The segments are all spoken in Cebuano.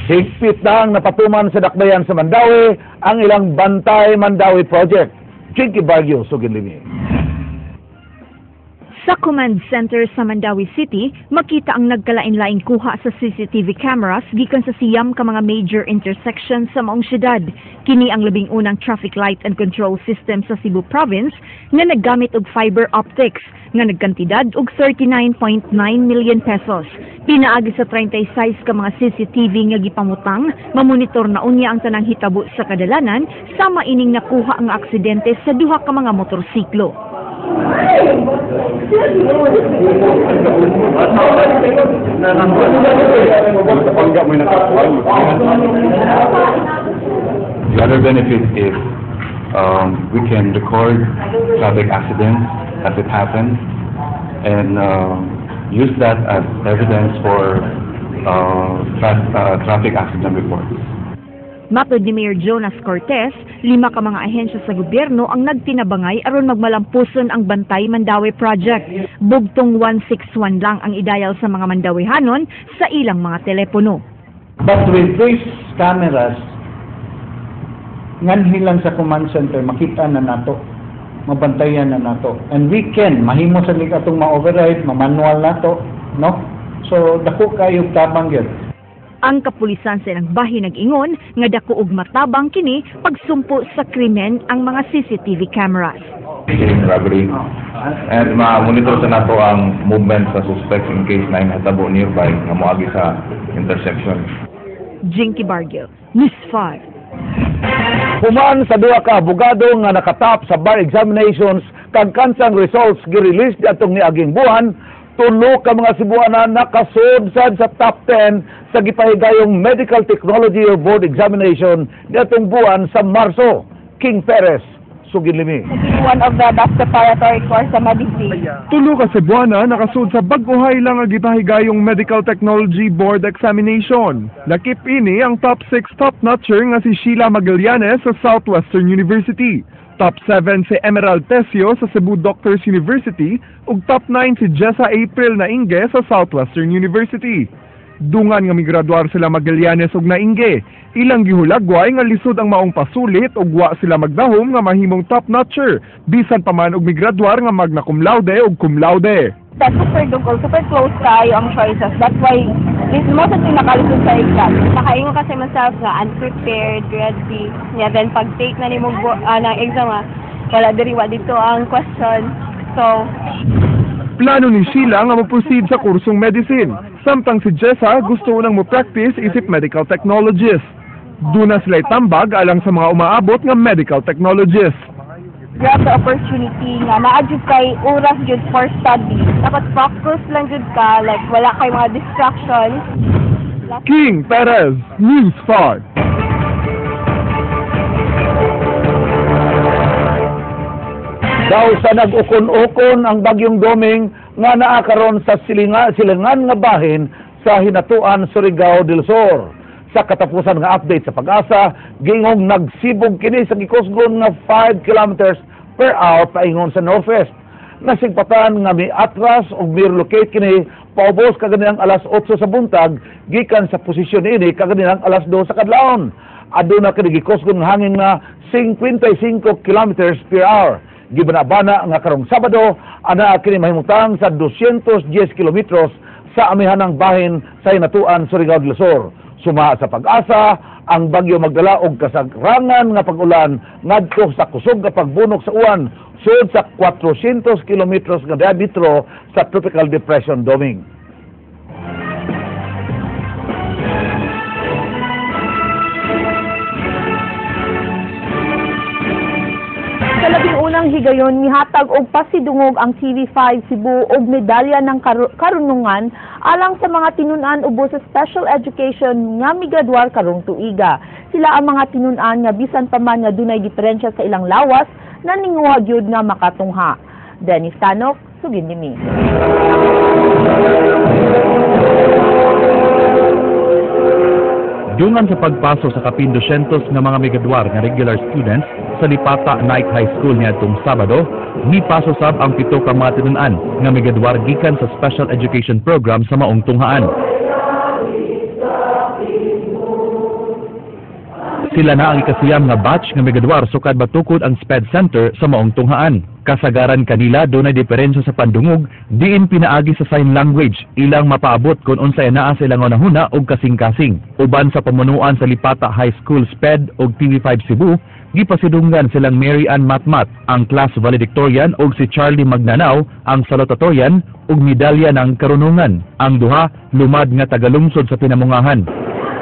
Higpit na ang napatuman sa dakbayan sa Mandaue ang ilang Bantay Mandaue Project. Jinky Barrio, Sugin Limi. Sa command center sa Mandaue City, makita ang nagkalain-laing kuha sa CCTV cameras gikan sa 9 ka mga major intersections sa maong syudad. Kini ang 11 traffic light and control system sa Cebu Province nga naggamit og fiber optics nga nagkantidad og 39.9 million pesos. Pinaagi sa 36 ka mga CCTV nga gipamutang, mamonitor na unya ang tanang hitabo sa kadalanan sama ining nakuha nga aksidente sa duha ka mga motorsiklo. The other benefit is we can record traffic accidents as it happens and use that as evidence for traffic accident reports. Matod ni Mayor Jonas Cortez, 5 ka mga ahensya sa gobyerno ang nagtinabangay aron magmalampuson ang Bantay Mandaue Project. Bugtong 161 lang ang idayal sa mga Mandawehanon sa ilang mga telepono. But with these cameras, nganhi lang sa command center, makita na nato, mabantayan na nato. And we can, mahimo sa lig atong ma-override, ma-manual nato, no? So, dako kayo tabang yun. Ang kapulisan sa ilang bahin nag-ingon nga dako og matabang kini pagsumpo sa krimen ang mga CCTV cameras. Robbery. And ma-monitor sa nato ang movement sa suspects in case na inatabo nearby nga moagi sa intersection. Jinky Barrio, News 5. Human sa duha ka abogado nga nakatap sa bar examinations kag kansang results gi-release niadtong niaging buwan, tulo ka mga Cebuana nakasud sad sa top 10 sa gipahigayong Medical Technology Board Examination niadtong buwan sa Marso. King Perez, Sugin Limi. One of the best preparatory course sa medicine. Tulo ka Cebuana nakasud sa bag-ohay lang ang gipahigayong Medical Technology Board Examination. Lakip ini ang top 6 top-notcher nga si Sheila Magallanes sa Southwestern University. Top 7 si Emerald Tesio sa Cebu Doctors University ug top 9 si Jessa April Nainge sa Southwestern University. Dungan nga migraduar sila Magallanes ug Nainge. Ilang gihulagway nga lisod ang maong pasulit ug wa sila magdahom nga mahimong top-notcher bisan pa man og migraduar nga magna cum laude ug cum laude. That's super dugal, super close tayo ang choices. That's why this most of the nakalisod sa exam. Nakaingon kasi myself nga unprepared, ready. Yeah, then pag take na nimo ng exam wala diri wa dito ang question. So, plano ni Sheila nga mo-proceed sa kursong medicine. Samtang si Jessa gusto unang mo-practice isip medical technologist. Duna sila'y tambag alang sa mga umaabot nga medical technologist. Grab the opportunity nga naa jud kay oras jud for study. Dapat focus lang jud ka, like wala kay mga distractions. King Perez, News 5. Daw sa nag-ukon-ukon ang bagyong Doming nga naa karon sa silingan nga bahin sa Hinatuan, Surigao del Sur. Sa katapusan nga update sa Pag-asa, giingong nagsibog kini sa gikusgon nga 5 kilometers per hour paingon sa northwest. Nasigpatan nga miatras o mi-relocate kini paubos kaganinang alas 8 sa buntag gikan sa posisyon niini kaganinang alas 2 sa kadlawon. Aduna kini gikusgon nga hangin nga 55 kilometers per hour. Gibana-bana nga karong Sabado ana kini mahimutang sa 210 kilometros sa amihanang bahin sa Hinatuan, Surigao del Sur. Suma sa Pag-asa, ang bagyo magdala og kasagrangan nga pag-ulan ngadto sa kusog nga pagbunok sa uwan sud sa 400 kilometros nga diametro sa Tropical Depression Doming. Sa 11 higayon, mihatag og pasidungog ang TV5 Cebu og medalya ng karunungan alang sa mga tinun-an ubos sa special education nga migraduar karong tuiga. Sila ang mga tinun-an nga bisan pa man nga dunay diferensya sa ilang lawas, naninguha gyud nga makatungha. Dennis Tanok, Sugin Limi. Dungan sa pagpaso sa kapin 200 nga mga migraduar nga regular students sa Lipata Night High School niadtong Sabado, mipaso sab ang 7 ka mga tinun-an nga migraduar gikan sa Special Education Program sa maong tunghaan. Sila na ang ikasiyam nga batch nga migraduar sukad matukod ang SPED Center sa maong tunghaan. Kasagaran kanila dunay diferensya sa pandungog diin pinaagi sa sign language ilang mapaabot kung unsay naa sa ilang hunahuna og kasing-kasing. Uban sa pamunuan sa Lipata High School SPED og TV5 Cebu, gipasidunggan silang Mary Ann Matmat ang class valedictorian ug si Charlie Magnanaw ang salutatorian ug medalya ng karunungan. Ang duha lumad nga tagalungsod sa Pinamungahan.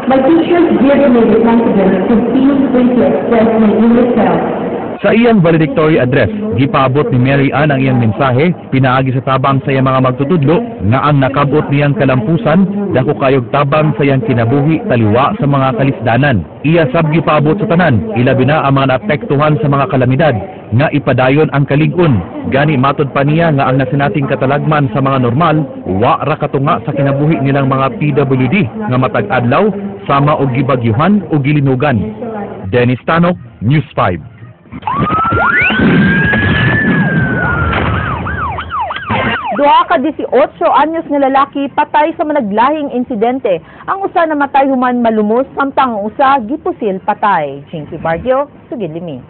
My teachers give me the confidence to feel free to express my inner self. Sa iyang valedictory address, gipaabot ni Mary Ann ang iyang mensahe pinaagi sa tabang sa iyang mga magtutudlo nga ang nakabot niyang kalampusan dako kayog tabang sa iyang kinabuhi taliwa sa mga kalisdanan. Iya sab gipaabot sa tanan, ilabi na ang mga naapektuhan sa mga kalamidad nga ipadayon ang kalig-on. Gani matod pa niya nga ang nasinating katalagman sa mga normal wa ra katunga sa kinabuhi nilang mga PWD nga matag adlaw sama og gibagyuhan o gilinugan. Dennis Tanok, News 5. Duha ka 18 anyos nga lalaki patay sa managlahing insidente. Ang usa namatay human malumos samtang ang usa gipusil patay. Jinky Barrio, sugid limi.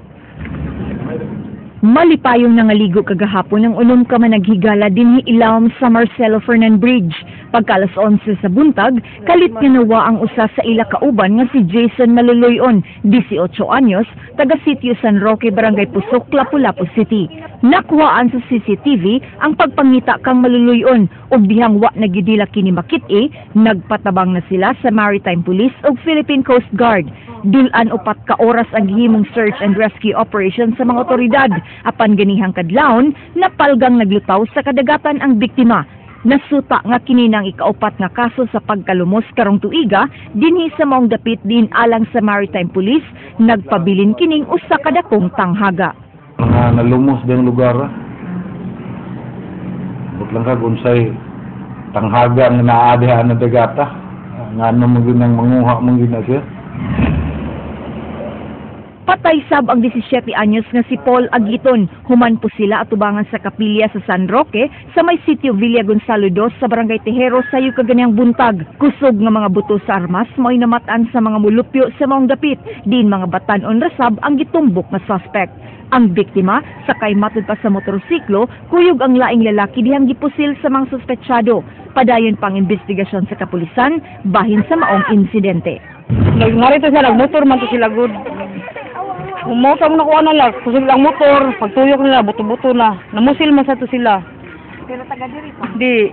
Malipayong nangaligo kagahapon ang unom ka managhigala dinhi ilawom sa Marcelo Fernan Bridge. Pagka alas 11 sa buntag, kalit nga nawa ang usa sa ila kauban nga si Jason Maluluyon, 18 anyos, taga Sitio San Roque, Barangay Pusok, Lapu-Lapu City. Nakuhaan sa CCTV ang pagpangita kang Maluluyon ug dihang wa nagidila kini makit-i, nagpatabang na sila sa Maritime Police ug Philippine Coast Guard. Dulan 4 ka oras ang gihimong search and rescue operation sa mga otoridad. Apan ganihang kadlawon, napalgang naglutaw sa kadagatan ang biktima. Nasuta nga kini nang ikaupat nga kaso sa pagkalumos karong tuiga dinhi sa maong dapit din alang sa Maritime Police, nagpabilin kining usa ka dakong tanghaga. Mga nalumos diyang lugar. But lang ka kung sa'y tanghaga nga naadihan na dagata. Nga ano mo ginang manguha mo gina siya. Patay sab ang 17 anyos nga si Paul Agiton. Human po sila atubangan sa kapilya sa San Roque sa may sitio Villa Gonzalo II sa Barangay Tejero sayo kaganyang buntag. Kusog nga mga buto sa armas mao'y namatan sa mga mulupyo sa maong dapit. Diin mga batan-on rasab ang gitumbok nga suspect. Ang biktima, sakay matud pa sa motorsiklo, kuyog ang laing lalaki dihang gipusil sa mga suspetsado. Padayon pang investigasyon sa kapulisan bahin sa maong insidente. Nagmarito siya, nagmotor man to sila good. Umuta mo nakuha na lang, kusog ang motor, pagtuyok nila, buto-buto na. Namusil man sa to sila. Pero taga diri pa? Di.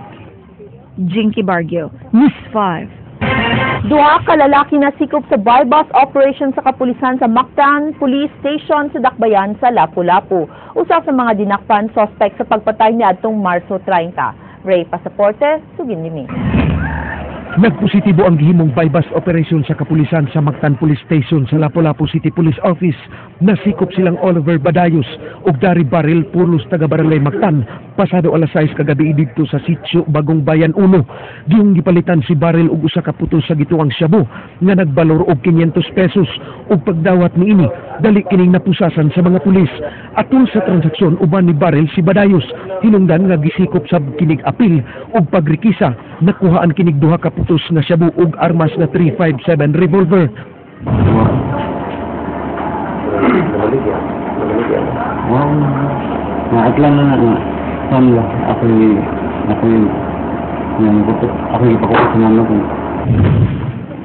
Jinky Barrio, News 5. Duha ka lalaki na sikop sa buy-bust operation sa kapulisan sa Mactan Police Station sa Dakbayan sa Lapu-Lapu. Usa sa mga dinakpan suspect sa pagpatay niadtong Marso 30. Ray Pasaporte, sugin limi. Nagpositibo ang gihimong buy-bust operation sa kapulisan sa Mactan Police Station sa Lapu-Lapu City Police Office. Nasikop silang Oliver Badayos ug Dari Baril Pulos taga Barangay Mactan pasado alas 6 kagabi didto sa sitio Bagong Bayan 1. Gihong gipalitan si Baril og usa ka putos sa gituang shabu nga nagbalor og 500 pesos ug pagdawat niini dali kining napusasan sa mga pulis. Atol sa transaksyon uban ni Baril si Badayos hinungdan nga gisikop sab kinig apil ug pagrikisa nakuhaan kinig duha ka putos nga shabu ug armas na 357 revolver. Wow, naatlan na na samla ako yung ako ipakuha sa mama ko.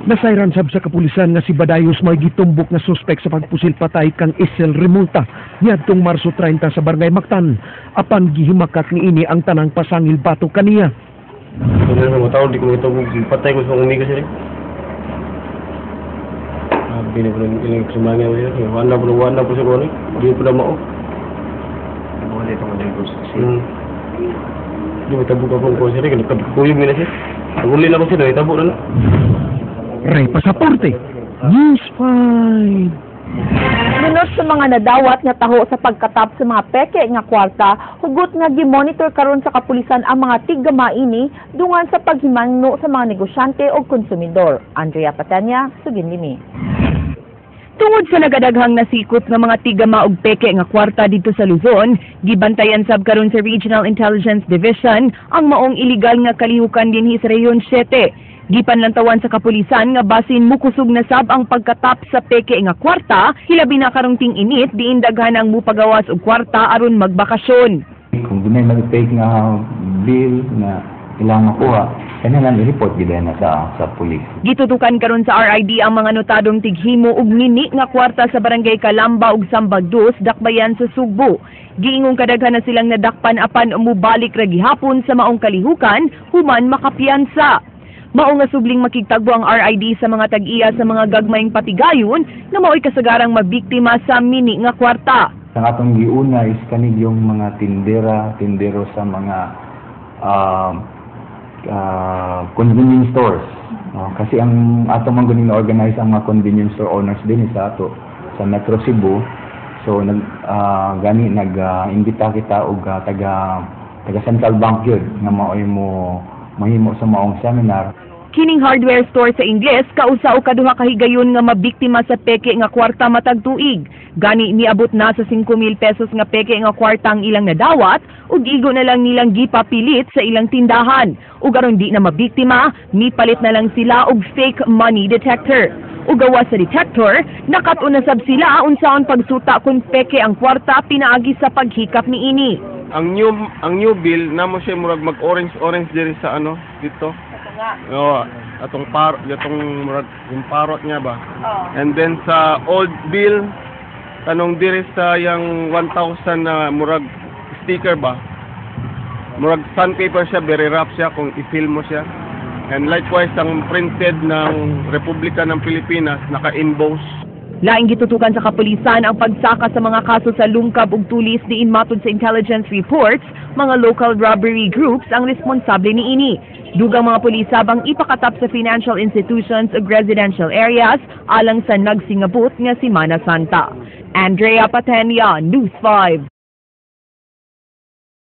Nasayran sab sa kapulisan nga si Badayos may gitumbok nga suspek sa pagpusil patay kang Isel Remulta niadtong Marso 30 sa Barangay Mactan. Apan gihimakak niini ang tanang pasangil bato kaniya. Kung mga tao, di ko ito patay ko sa umiga sila. Sabi na po ng ilang sumangya ko sila. Wala po sa kuwan. Di po na mao. Wala itong negosyo. Di ba tabog ako ko sila. Kuyog nila siya. Pag-uli lang ko sila, itabo na lang. Ray Pasaporte, News 5. Sunod sa mga nadawat nga taho sa pagkatap sa mga peke nga kwarta, hugot nga gimonitor karon sa kapulisan ang mga tiggama ini dungan sa paghimangno sa mga negosyante o konsumidor. Andrea Patanya, sugin limi. Tungod sa nagadaghang nasikop nga mga tigama og peke nga kwarta dito sa Luzon, gibantayan sab karon sa Regional Intelligence Division ang maong iligal nga kalihukan dinhi sa Rehiyon 7. Gipanlantawan sa kapulisan nga basin mukusog na sab ang pagkatap sa peke nga kwarta, hilabi na karong ting-init diin daghan ang mupagawas og kwarta aron magbakasyon. Kung dunay mag-fake nga bill na ilang makuha, kailangan i-report gid na sa police. Gitutukan karon sa RID ang mga notadong tighimo og mini nga kwarta sa barangay Kalamba ug Sambag Dos, Dakbayan sa Sugbo. Giingong kadaghan na silang nadakpan apan mubalik ra gihapon sa maong kalihukan human makapiyansa. Mao nga subling makigtagbo ang RID sa mga tag-iya sa mga gagmayng patigayon na mao'y kasagarang mabiktima sa mini nga kwarta. Ang atong giuna is kanig yung mga tindero sa mga convenience stores. No? Kasi ang ato man guning na-organize ang mga convenience store owners din sa ato sa Metro Cebu. So nag gani nag-imbita kita og taga taga Central Bank yun nga mao'y mo mahimo sa maong seminar. Kining hardware store sa Ingles, kausa o kaduha kahigayon nga mabiktima sa peke nga kwarta matag tuig. Gani niabot na sa 5,000 pesos nga peke nga kwarta ang ilang nadawat ug igo na lang nilang gipapilit sa ilang tindahan. Ug aron di na mabiktima, mipalit na lang sila og fake money detector. Ug gawas sa detector, nakat-on na sab sila unsaon pagsuta kung peke ang kwarta pinaagi sa paghikap niini. Ang new bill namo siya murag mag orange orange diri sa ano dito. Oo, atong par atong murag yung parot niya ba. And then sa old bill, tanong diri sa yang 1,000 na murag sticker ba. Murag sandpaper siya, very rough siya kung i-feel mo siya. And likewise, ang printed ng Republika ng Pilipinas naka-emboss. Laing gitutukan sa kapulisan ang pagsaka sa mga kaso sa lungkab ug tulis diin matud sa intelligence reports, mga local robbery groups ang responsable niini. Dugang mga pulis ang ipakatap sa financial institutions ug residential areas alang sa nagsingabot nga Semana Santa. Andrea Patenia, News 5.